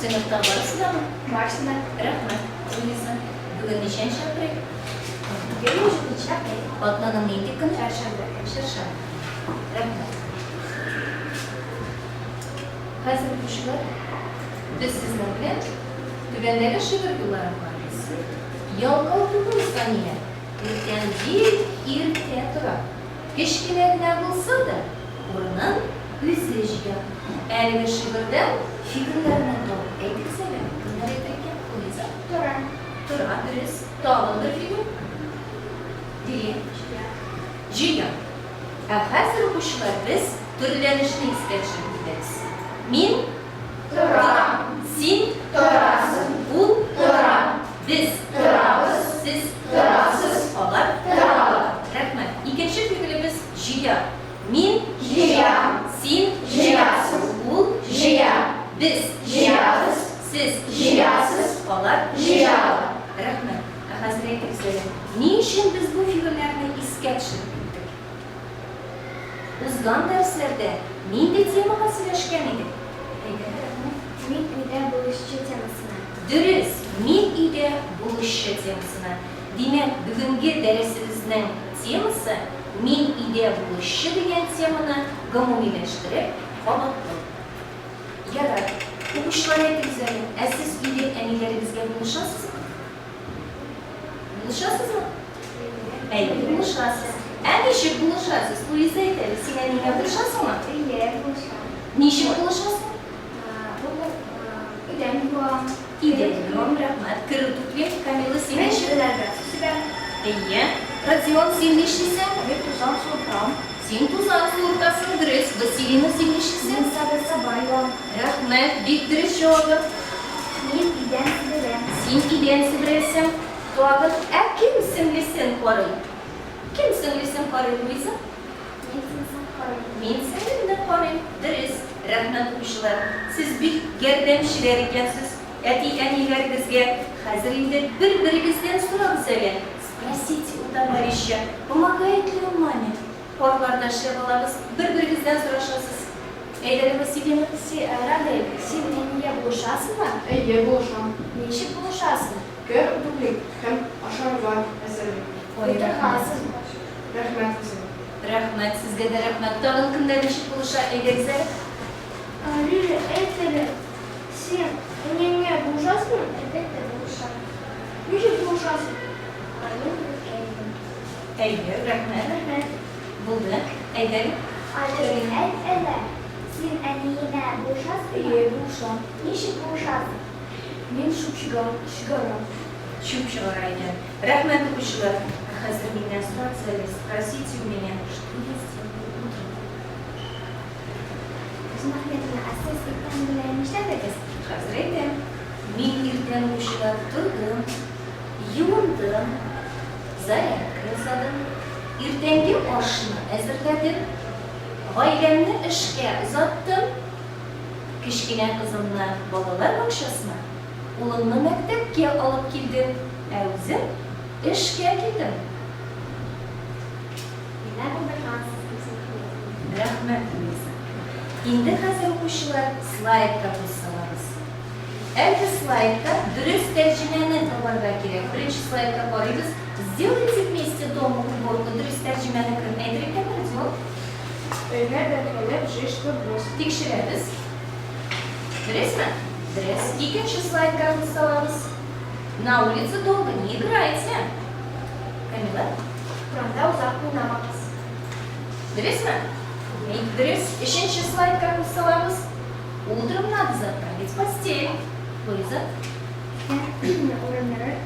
Сыйныфта барысы дамы? Барысы да. Рәхмәт, Луиза. Бүген ничәнче апрель? 27 апрель. Атнаның нинди көне? Чәршәмбе. Чәршәмбе. Рәхмәт. Хәзер, укучылар, без сезнең белән түбәндәге шигырь юлларын карыйбыз. Ялкау түгел Сания, иртән бик иртә тора. Кечкенә генә булса да, урынын үзе җыя. Әлеге шигырьдән фигыльләрне табып әйтегез әле. Кемнәр әйтер икән? Луиза? Тора. Тора, дөрес. Тагын бер фигыль. Дилия? Җыя. Җыя. Ә хәзер, укучылар, без төрләнешне искә төшереп китәбез. Мин. Торам. Син. Торасың. Ул. Тора. Без. Торабыз. Сез. Торасыз. Алар. Торалар. Рәхмәт. Икенче фигылебез җыя. Мин. Җыям. Син. Җыясың. Ул. Җыя. Без. Җыябыз. Сез. Җыясыз. Алар. Җыялар. Рәхмәт. Ә хәзер әйтегез әле, ни өчен без бу фигыльләрне искә төшереп киттек? Узган дәресләрдә нинди темага сөйләшкән идек? Әйдә, рәхмәт. Мин өйдә булышчы темасына. Дөрес, мин өйдә булышчы темасына. Димәк, бүгенге дәресебезнең темасы Мин өйдә булышчы дигән теманы гомумиләштереп кабатлау. Ярар, укучылар әйтегез әле, ә сез өйдә әниләрегезгә булышасызмы? Булышасызмы? Әйе, булышасыз. Ә ничек булышасыз? Луиза әйт әле, син әниеңә булышасыңмы? Әйе, булышам. Ничек булышасың? Идән юам. Идән юам, рәхмәт. Кер үтүклим. Камилла, син ничек? Мәчеләргә су сибәм. Әйе. Родион, син нишлисең? Мин тузан суыртам. Син тузан суыртасың, дөрес. Василина, син нишлисең? Мин савыт-саба юам. Рәхмәт, бик дөрес җавабы. Мин идән себерәм. Син идән себерәсең. Тагын, ә кем сеңлесен карый? Кем сеңлесен карый, Луиза? Мин сеңлесен карыйм. Мин сеңлемне карыйм. Дөрес. Рәхмәт, укучылар. Сез бик ярдәмчеләр икәнсез. Әти-әниләрегезгә хәзер инде бер-берегездән сорагыз әле, спросите у товарища, помогает ли он маме? Парларда эшләп алабыз, бер-берегездән сорашасыз. Әйдәле, Василина. Си, Радель, син әнигә булышасыңмы? Әйе, булышам. Ничек булышасың? Кер үтүклим һәм ашарга әзерлим. Ой, рәхмәт. Булдыргансыз. Рәхмәт, Василина. Рәхмәт, сезгә дә рәхмәт. Тагын кемнәр ничек булыша, әйдәгез әле. Лиля, әйт әле, син әниеңә булышасыңмы? Әлбәттә, булышам. Ничек булышасың? Мин үткән идем. Әйе, рәхмәт. Рәхмәт. Булды. Әйдәле. Адель, әйт әле, син әниеңә булышасыңмы? Әйе, булышам. Ничек булышасың? Мин чүп чыгарам. Чүп чыгара икән. Рәхмәт, укучылар. Ә хәзер миннән сорагыз әле, спросите у меня, что я сделаю утром? Гөлсем Ахметовна, ә сез иртән белән нишләдегез? Хәзер әйтәм. Мин иртән укучылар тордым, юындым, зарядка ясадым, иртәнге ашны әзерләдем, гаиләмне эшкә озаттым, кечкенә кызымны балалар бакчасына, улымны мәктәпкә алып килдем, ә үзем эшкә килдем. Менә булдыргансыз, Гөлсем Ахметовна. Рәхмәт, Луиза. Инде хәзер, укучылар, слайдка күз салабыз. Әлеге слайдта дөрес тәрҗемәне табарга кирәк. Беренче слайдка карыйбыз. Сделайте вместе дома уборку. Дөрес тәрҗемәне кем әйтер икән, Родион? Өйгә бергәләп җыештырбыз. Тикшерәбез. Дөресме? Дөрес. Икенче слайдка күз салабыз. На улице долго не играйте. Камила? Урамда озак уйнамагыз. Дөресме? Бик дөрес. Өченче слайдка күз салабыз. Утром надо заправить постель. Луиза? Иртән урыннары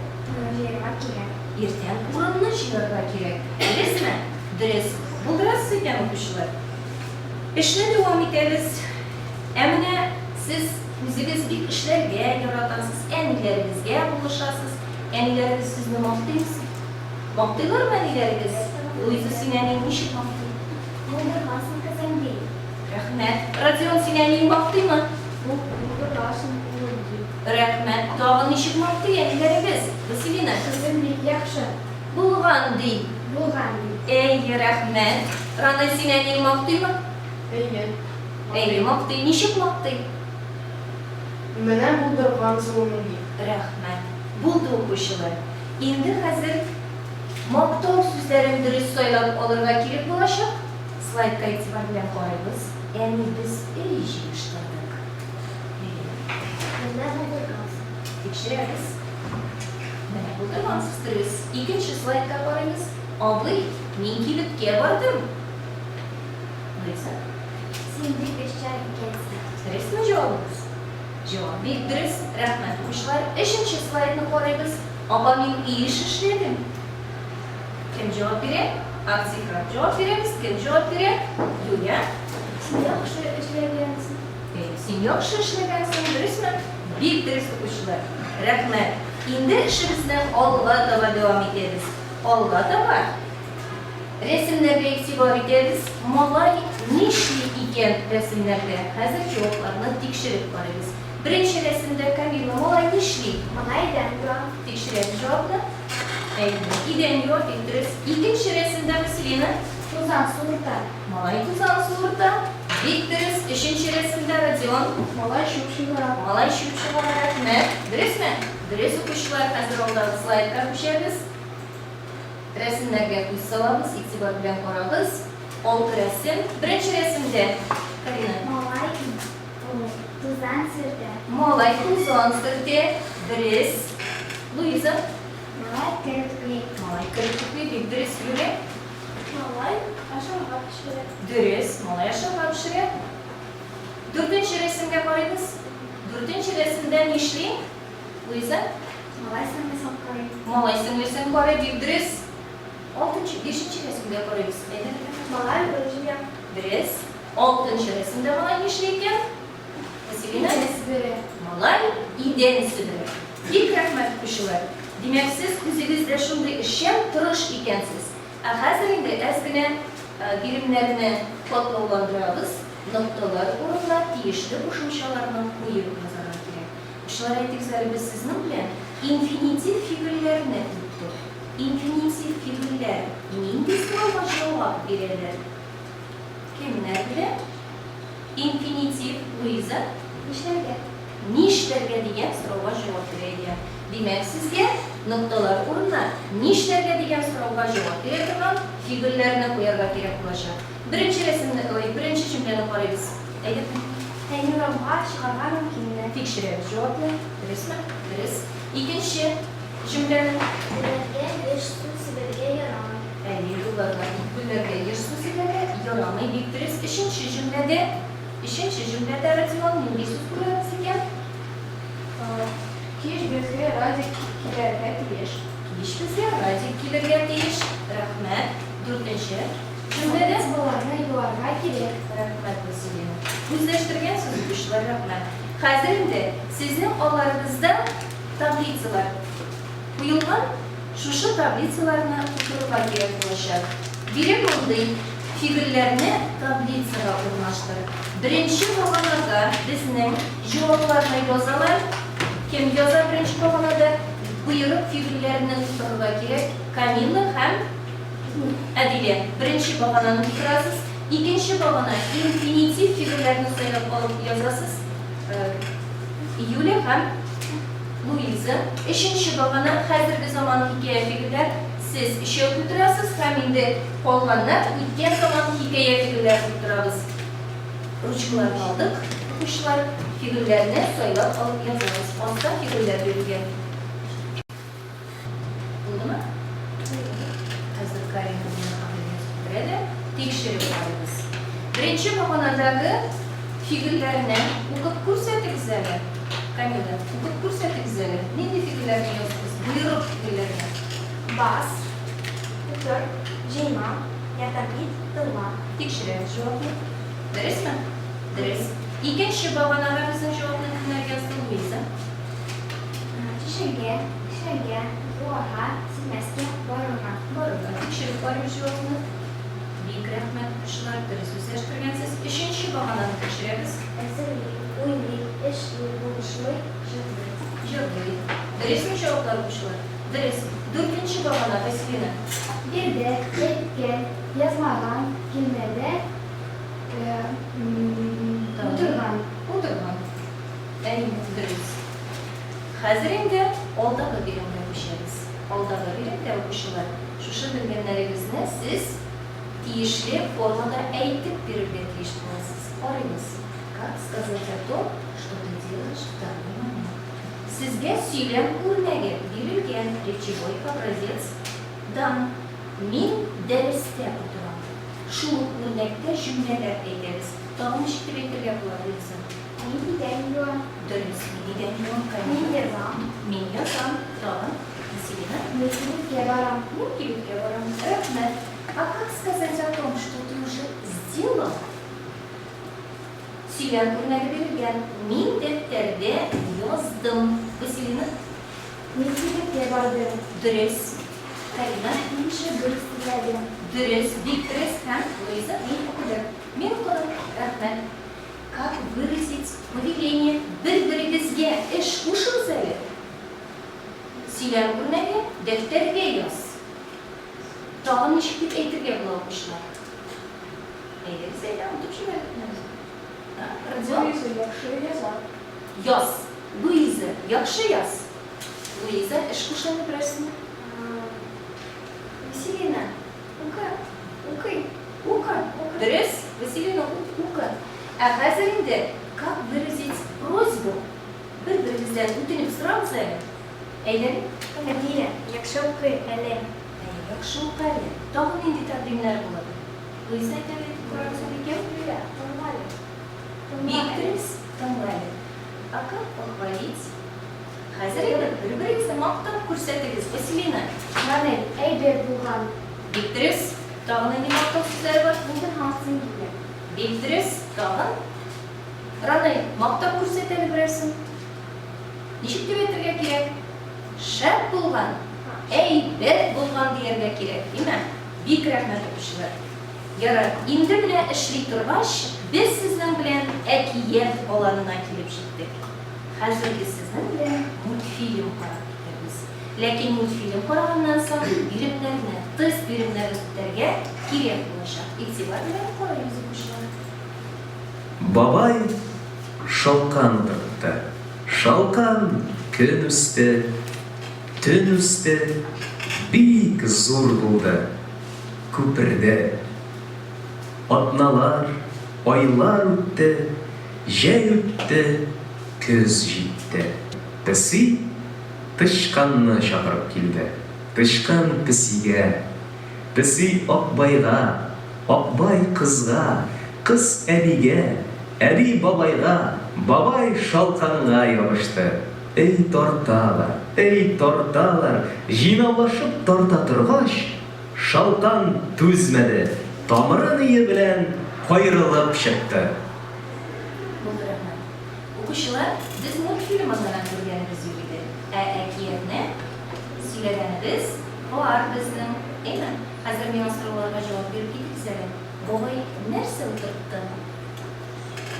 җыярга кирәк. Иртән урынны җыярга кирәк. Дөресме? Дөрес. Булдырасыз икән, укучылар. Эшне дәвам итәбез. Ә менә сез үзегез бик эшләргә яратасыз, әниләрегезгә булышасыз. Әниләрегез сезне мактыймы? Мактыйлармы әниләрегез? Луиза, син әниең ничек мактый? Булдыргансың, кызым, ди. Рәхмәт. Родион, син әниең мактыймы? Булдыргансың, улым, ди. Рәхмәт. Тагын ничек мактый әниләрегез? Василина? Кызым бик яхшы. Булган, ди. Булган, ди. Әйе, рәхмәт. Ранель, син әниең мактыймы? Әйе. Әйе, мактый. Ничек мактый? Менә булдыргансың бит. Рәхмәт. Булды, укучылар. Инде хәзер мактау сүзләрен дөрес сайлап алырга кирәк булачак. Слайдка игътибар белән карыйбыз. Әни, без өй җыештырдык. Әйе. Менә булдыргансың. Тикшерәбез. Менә булдыргансыз, дөрес. Икенче слайдка карыйбыз. Абый, мин кибеткә бардым. Луиза. Син бик эшчән икәнсең. Дөресме җавабыбыз? Җавап бик дөрес. Рәхмәт, укучылар. Өченче слайдны карыйбыз. Апа, мин өй эше эшләдем. Кем җавап бирә? Активрак җавап бирәбез. Кем җавап бирә? Юля. Син яхшы эшләгәнсең. Син яхшы эшләгәнсең, дөресме? Бик дөрес, укучылар. Рәхмәт. Инде эшебезне алга таба дәвам итәбез. Алга таба рәсемнәргә игътибар итәбез. Малай нишли икән рәсемнәрдә? Хәзер җавапларны тикшереп карыйбыз. Беренче рәсемдә Камила малай нишли? Малай идән юа. Тикшерәбез җавапны. Әйе, идән юа, бик дөрес. Икенче рәсемдә Василина Тузан суырта. малай тузан суырта. Бик дөрес. Өченче рәсемдә Родион Малай чүп чыгара. малай чүп чыгара. Рәхмәт. Дөресме? Дөрес, укучылар. Хәзер алдагы слайдка күчәбез. Рәсемнәргә күз салабыз, игътибар белән карагыз. Алты рәсем. Беренче рәсемдә Карина. Малай тузан сөртә. Малай тузан сөртә. Дөрес. Луиза. Малай кереп. Малай кереп тукый. Бик дөрес. Юлия. Малай ашарга пешерә. Дөрес. Малай ашарга пешерә. Дүртенче рәсемгә карыйбыз. Дүртенче рәсемдә нишли? Луиза. Малай сеңлесен карый. Малай сеңлесен карый. Бик дөрес. Алтынчы, бишенче рәсемгә карыйбыз. Әйдә. Малай гөл җыя. Дөрес. Алтынчы рәсемдә малай нишли икән? Василина. Идән себерә. Малай идән себерә. Бик рәхмәт, укучылар. Димәк, сез үзегез дә шундый эшчән, тырыш икәнсез. Ә хәзер инде әз генә биремнәрне катлауландырабыз. Нокталар урынына тиешле кушымчаларны куеп язарга кирәк. Укучылар, әйтегез әле, без сезнең белән инфинитив фигыльләрне үттек. Инфинитив фигыльләр нинди сорауга җавап бирәләр? Кемнәр белә? Инфинитив, Луиза? Нишләргә? Нишләргә дигән сорауга җавап бирә икән. Димәк, сезгә нокталар урынына нишләргә дигән сорауга җавап бирә торган фигыльләрне куярга кирәк булачак. Беренче рәсемне, ой, беренче җөмләне карыйбыз. Әйдә. Әни урамга чыгарга мөмкинме? Тикшерәбез җавапны. Дөресме? Дөрес. Икенче җөмләне. Гөлләргә еш су сибәргә ярамый. Әйе, юлларга, гөлләргә еш су сибәргә ярамый. Бик дөрес. Өченче җөмләдә, өченче җөмләдә Родион нинди сүз куябыз икән? Кич безгә Радик килергә тиеш. Кич безгә Радик килергә тиеш. Рәхмәт. Дүртенче җөмләдә. Балаларны юарга кирәк. Рәхмәт, Василина. Үзләштергәнсез, укучылар, рәхмәт. Хәзер инде сезнең алларыгызда таблицалар куелган. Шушы таблицаларны тутырырга кирәк булачак. Бирем мондый: фигыльләрне таблицага урнаштыр. Беренче баганага безнең җавапларны язалар. Кем яза беренче баганада? Боерык фигыльләрне тутырырга кирәк. Камила һәм Әдилә. Беренче багананы тутырасыз. Икенче багана инфинитив фигыльләрне сайлап алып язасыз. Юля һәм Луиза. Өченче багана хәзерге заман хикәя фигыльләр. Сез өчәү тутырасыз һәм инде калганнар үткән заман хикәя фигыльләр тутырабыз. Ручкаларны алдык, укучылар, фигыльләрне сайлап алып язабыз. Аста фигыльләр бирелгән. Булдымы? Хәзер Карина белән Аделя бетерә дә тикшереп карыйбыз. Беренче баганадагы фигыльләрне укып күрсәтегез әле. Камила, укып күрсәтегез әле. Нинди фигыльләрне яздыгыз? Боерык фигыльләрне. Бас, утыр, җыйма, ярдәм ит, тыңла. Тикшерәбез җавапны. Дөресме? Дөрес. Икенче баганага безнең җавапны кемнәр язды? Луиза. Чишәргә, эшләргә, юарга, сизмәскә, барырга. Барырга. Тикшереп карыйбыз җавапны. Бик рәхмәт, укучылар, дөрес үзләштергәнсез. Өченче багананы тикшерәбез. Әзерли, уйлый, эшли, булышлый, җырлый. Җырлый. Дөресме җаваплар, укучылар? Дөрес. Дүртенче багана, Василина. Бирде, әйткән, язмаган, килмәде, утырган. Утырган. Әйе, дөрес. Хәзер инде алдагы биремгә күчәбез. Алдагы биремдә, укучылар, шушы белгәннәрегезне сез тиешле формада әйтеп бирергә тиеш буласыз. Карыйбыз. Как сказать о том, что ты делаешь в данный момент? Сезгә сөйләм үрнәге бирелгән, речевой образец дан. Мин дәрестә утырам. Шул ук үрнәктә җөмләләр әйтәбез. Тагын ничек дип әйтергә була, Луиза? Мин идән юам. Дөрес, мин идән юам, Мин Камилә. язам. Мин язам. Тагын, Василина. Мин кибеткә барам. Мин кибеткә барам. Рәхмәт. А как сказать о том, что ты уже сделал? Сөйләм үрнәге бирелгән. Мин дәфтәрдә яздым. Василина. Мин кибеткә бардым. Дөрес. Карина. Мин шигырь сөйләдем. Дөрес, бик дөрес. Һәм Луиза. Мин укыдым. Мин укыдым. Рәхмәт. Как выразить повеление? Бер-берегезгә эш кушыгыз әле. Сөйләм үрнәге, дәфтәргә яз. Тагын ничек дип әйтергә була, укучылар? Әйдәгез, әйдә, онытып җибәрдек менә. Родион? Луиза яхшы яза. Яз. Луиза, яхшы яз. Луиза, эш куш әле берәрсенә. Василина, укы. Укый. Укы. Дөрес, Василина, укы. Ә хәзер инде как выразить просьбу? Бер-берегездән үтенеп сорагыз әле. Әйдәгез. Камилә, яхшы укый әле. Әйе, яхшы укы әле. Тагын нинди тәкъдимнәр булыр? Луиза әйтә әле, карагыз әле икәү. Камилә, тыңла әле. Бик дөрес, тыңла әле. А как похвалить? Хәзер инде бер-берегезне мактап күрсәтегез, Василина. Ранель, әйбәт булган. Бик дөрес. Тагын нинди мактау сүзләре бар? Булдыргансың килә. Бик дөрес. Тагын. Ранель, мактап күрсәт әле берәрсен. Ничек дип әйтергә кирәк? Шәп булган, әйбәт булган дияргә кирәк, димә? Бик рәхмәт, укучылар. Ярар, инде менә эшли торгач, без сезнең белән әкият аланына килеп җиттек. Хәзер без сезнең белән мультфильм карап китәрбез. Ләкин мультфильм караганнан соң биремнәрне, тест биремнәрен үтәргә кирәк булачак. Игътибар белән карыйбыз, укучылар. Бабай шалкан утыртты. Шалкан көн үсте, төн үсте, бик зур булды. Күперде. Атналар, айлар үтте, җәй үтте, көз җитте. Песи тычканны чакырып килде. Тычкан песигә, песи Акбайга, Акбай кызга, кыз әбигә, әби бабайга, бабай шалканга ябышты. Эй тарталар, эй тарталар, җыйнаулашып тарта торгач, шалкан түзмәде, тамыры-ние белән каерылып чыкты. Булды, рәхмәт. Укучылар, без мультфильмын гына күргәнебез юк иде. Ә әкиятне сөйләгәнебез бар безнең. Әйме? Хәзер миңа сорауларга җавап биреп китегез әле. Бабай нәрсә утыртты?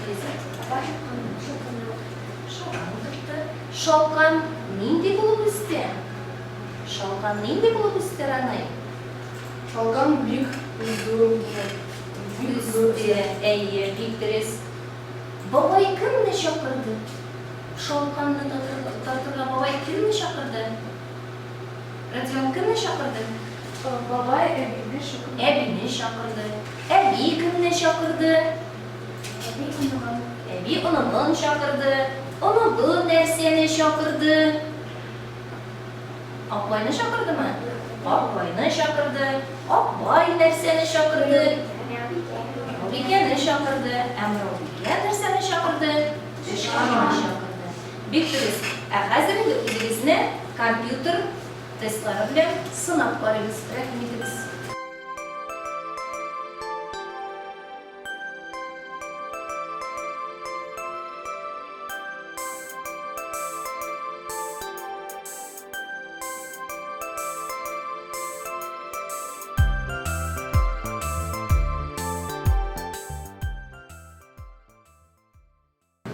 Лиза? Бабай шалканны утыртты. Шалкан утыртты. Шалкан нинди булып үсте? Шалкан нинди булып үсте, Ранай? Шалкан бик зур булды. Бик зур. Үсте, әйе, бик дөрес. Бабай кемне чакырды? Шалканны тартырга бабай кемне чакырды? Родион кемне чакырды? Бабай әбине чакырды. Әбине чакырды. Әби кемне чакырды? Әби оныгын. Әби оныгын чакырды. Оныгы нәрсәне чакырды? Акбайны чакырдымы? Акбайны чакырды. Акбай нәрсәне чакырды? Мыраубикәне чакырды. Ә Мыраубикә нәрсәне чакырды? Тычканны чакырды. Бик дөрес. Ә хәзер инде үзегезне компьютер тестлары белән сынап карыйбыз. Рәхим итегез.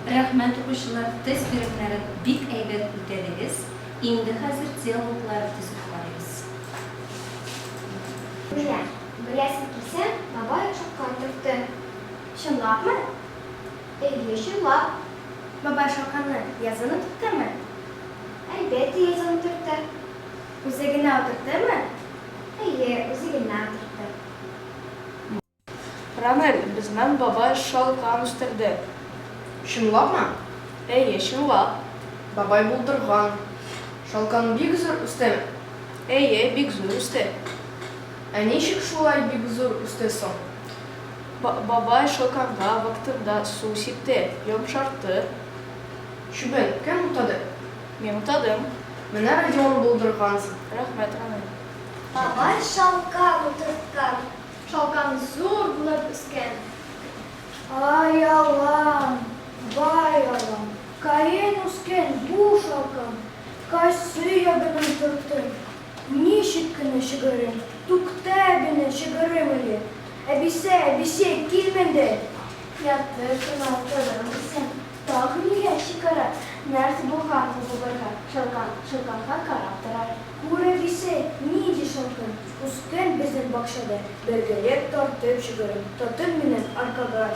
Рәхмәт, укучылар, тест биремнәрен бик әйбәт үтәдегез. Инде хәзер диалоглар төзеп карыйбыз. Менә, беләсең килсә, бабай шалкан утыртты. Чынлапмы? Әйе, чынлап. Бабай шалканны язын утырттымы? Әйбәт үзе утыртты. Үзе генә утырттымы? Әйе, үзе генә утыртты. Ранель, безнең бабай шалкан үстерде. Чынлапмы? Әйе, чынлап. Бабай булдырган. Шалкан бик зур үстеме? Әйе, бик зур үсте. Ә ничек шулай бик зур үсте соң? Бабай шалканга вакытында су сипте, йомшартты. Чүбен кем утады? Мин утадым. Менә Родион булдыргансың. Рәхмәт, Ранель. Бабай шалкан утырткан. Шалкан зур булып үскән. Ай Аллам, вай Аллам, каен үскән бу шалкан, кайсы ягыннан тортым, ничек кенә чыгарыйм, тукта әбине чыгарыйм әле. Әбисе, әбисе, кил монда. Ятып кына утырыр мисең? Тагын нигә чакыра? Нәрсә булган бу бабайга? Шалкан шалканга карап тора. Күр, әбисе, нинди шалкан үскән безнең бакчада, бергәләп тартып чыгарыйм, тотын минем аркага.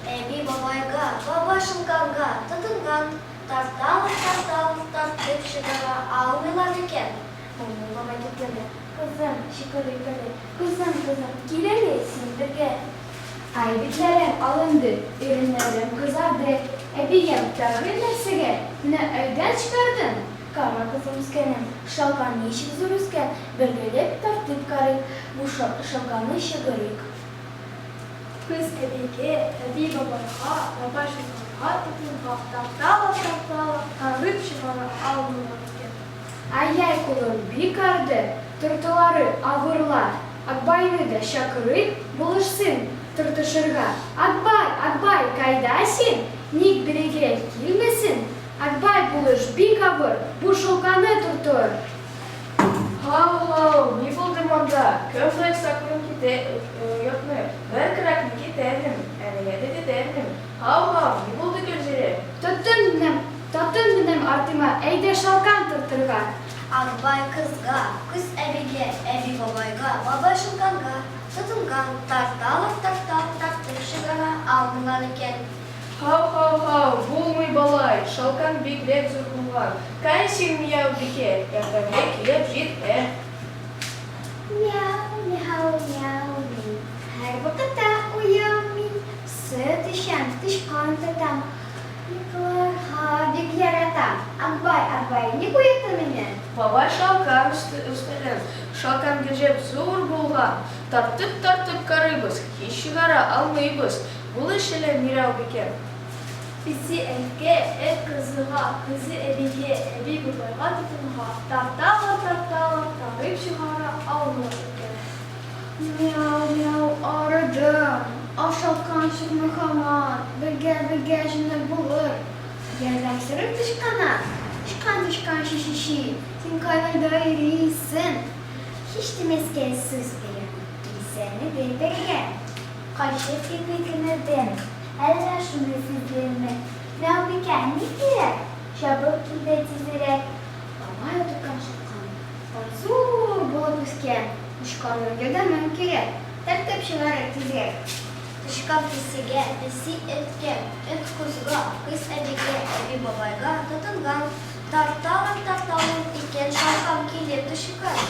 Әби бабайга, бабай шалканга тотынган. Тарталар, тарталар, тартып чыгара алмыйлар икән. Маймыл бабай тотынды. Кызым, чакырыйк әле. Кызым, кызым, кил әле син бергә. Ай, битләрем алынды, иреннәрем кызарды. Әбием, тагын нәрсәгә? Менә өйдән чыгардың. Кара, кызым, үскәнем, шалкан ничек зур үскән, бергәләп тартып карыйк, бу шалканны чыгарыйк. Кыз әбигә, әби бабайга, бабай шалканга тотынган. Тарталар, тарталар, тартып чыгара алмыйлар икән. Ай-яй, кулым бик арды, тортылары авырлар. Акбайны да чакырыйк, булышсын тортышырга. Акбай, Акбай, кайда син? Ник бирегә килмисең? Акбай, булыш, бик авыр, бу шалканны тортыр. Һау-һау, ни булды монда? Кем шулай сакрын китә йортны? Бер көрәкне китердем, әнигә дә китердем. Һау-һау, ни булды, Гөлзирә? Тотын минем, тотын минем артыма, әйдә шалкан тортырга. Акбай кызга, кыз әбигә, әби бабайга, бабай шалканга тотынган. Тарталар, тарталар, тартып чыгара алмыйлар икән. Һау-һау-һау, булмый болай, шалкан бигрәк зур булган. Кая син, Мияубикә, ярдәмгә килеп җит, ә? Мяу, мяу, мяу мин. Һәрвакытта уяу мин. Сөт эчәм, тычкан тотам. Йокларга бик яратам. Акбай, Акбай, ник уяттың мине? Бабай шалкан үстергән. Шалкан гаҗәп зур булган. Тартып-тартып карыйбыз, һич чыгара алмыйбыз. Булыш әле, Мияубикә. Песи эткә, эт кызга, кыз әбигә, әби бабайга тотынган. Тарталар, тарталар, тартып чыгара алмыйлар икән. Мяу, мяу, арыдым. Ә шалкан чыкмый һаман. Бергә-бергә җиңел булыр. Ярдәм сорыйк тычканнан. Тычкан, тычкан, чи-чи-чи, син кайларда йөрисең? Һич тимәскә сүз бирәм, килсәң иде бергә. Качып йоклый кемнәрдән, әллә шуны сиздеңме? Мияубикә, ни кирәк? Чабып килде тизрәк. Бабай утырткан шалкан зур булып үскән. Тычканның ярдәме кирәк, тартып чыгарыйк тизрәк. Тычкан песигә, песи эткә, эт кызга, кыз әбигә, әби бабайга тотынган. Тарталар, тарталар икән, шалкан килеп төшкән.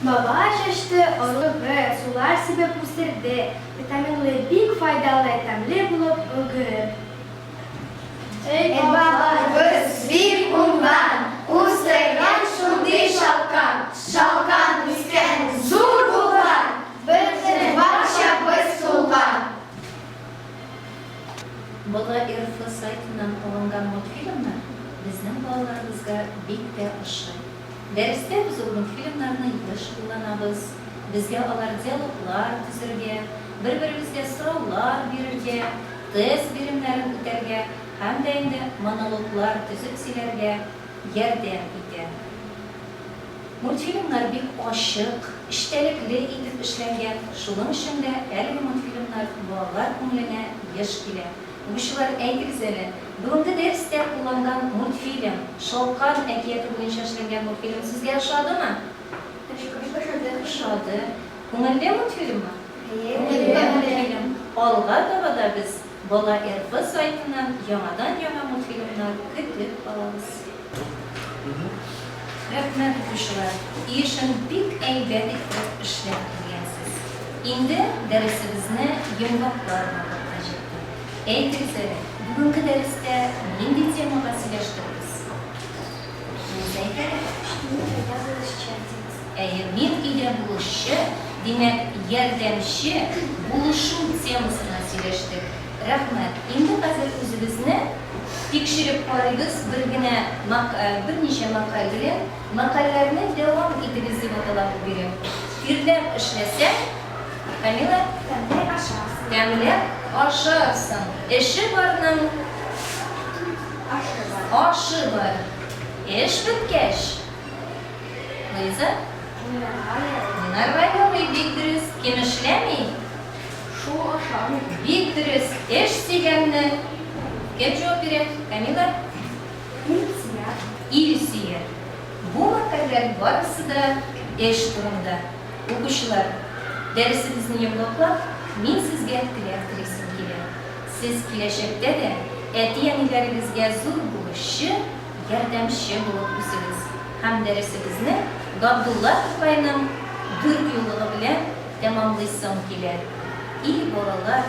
Бабай чәчте орлыгы, сулар сибеп үстерде. Витаминлы, бик файдалы, тәмле булып өлгереп. Эй, бабай! Без бик уңган, үстергән шундый шалкан. Шалкан үскән, зур булган, бөтен бакчабыз тулган. Бала РФ сайтыннан алынган мультфильмнар безнең балаларыбызга бик тә ошый. Дәрестә без ул мультфильмнарны еш кулланабыз. Безгә алар диалоглар төзергә, бер-беребезгә сораулар бирергә, тест биремнәрен үтәргә һәм дә инде монологлар төзеп сөйләргә ярдәм итә. Мультфильмнар бик ачык, эчтәлекле итеп эшләнгән, шуның өчен дә әлеге мультфильмнар балалар күңеленә еш килә. Укучылар, әйтегез әле, бүгенге дәрестә кулланган мультфильм, Шалкан әкияте буенча эшләнгән мультфильм сезгә ошадымы? Ошады. Күңелле мультфильммы? Күңелле мультфильм. Алга таба да без Бала РФ сайтыннан яңадан-яңа мультфильмнар көтеп алабыз. Рәхмәт, укучылар, өй эшен бик әйбәт иттереп эшләп килгәнсез. Инде дәресебезне йомгаклар вакыт та җитте. Әйтегез әле, бүгенге дәрестә нинди темага сөйләштек без? Луиза әйт әле. Мин өйдә булышчы темасы. Әйе, мин өйдә булышчы, димәк, ярдәмче, булышу темасына сөйләштек. Рәхмәт. Инде хәзер үзебезне тикшереп карыйбыз бер генә берничә мәкаль белән. Мәкальләрне дәвам итегез дип атала бу бирем. Тирләп эшләсәң, Камила? Тәмләп ашарсың. Тәмләп ашарсың. Эше барның Ашы бар. Ашы бар. Эш беткәч, Луиза? Уйнарга ярый. Уйнарга ярый, бик дөрес. Кем эшләми? Шул ашамый. Бик дөрес. Эш сөйгәнне кем җавап бирә? Камила? Илсөяр. Илсөяр. Бу мәкальләр барысы да эш турында. Укучылар, дәресебезне йомгаклап, мин сезгә теләк телисем килә. Сез киләчәктә дә әти-әниләрегезгә зур булышчы, ярдәмче булып үсегез. Һәм дәресебезне Габдулла Тукайның дүртьюллыгы белән тәмамлыйсым килә. И балалар,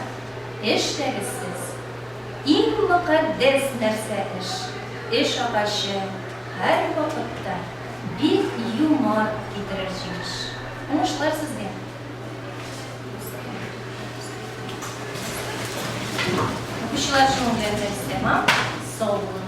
эшләгез сез! Иң мөкатдәс нәрсә эш. Эш агачы һәрвакытта бик юмарт китерер җимеш. Уңышлар сезгә! Укучылар, шуның белән дәрес тәмам. Сау булыгыз!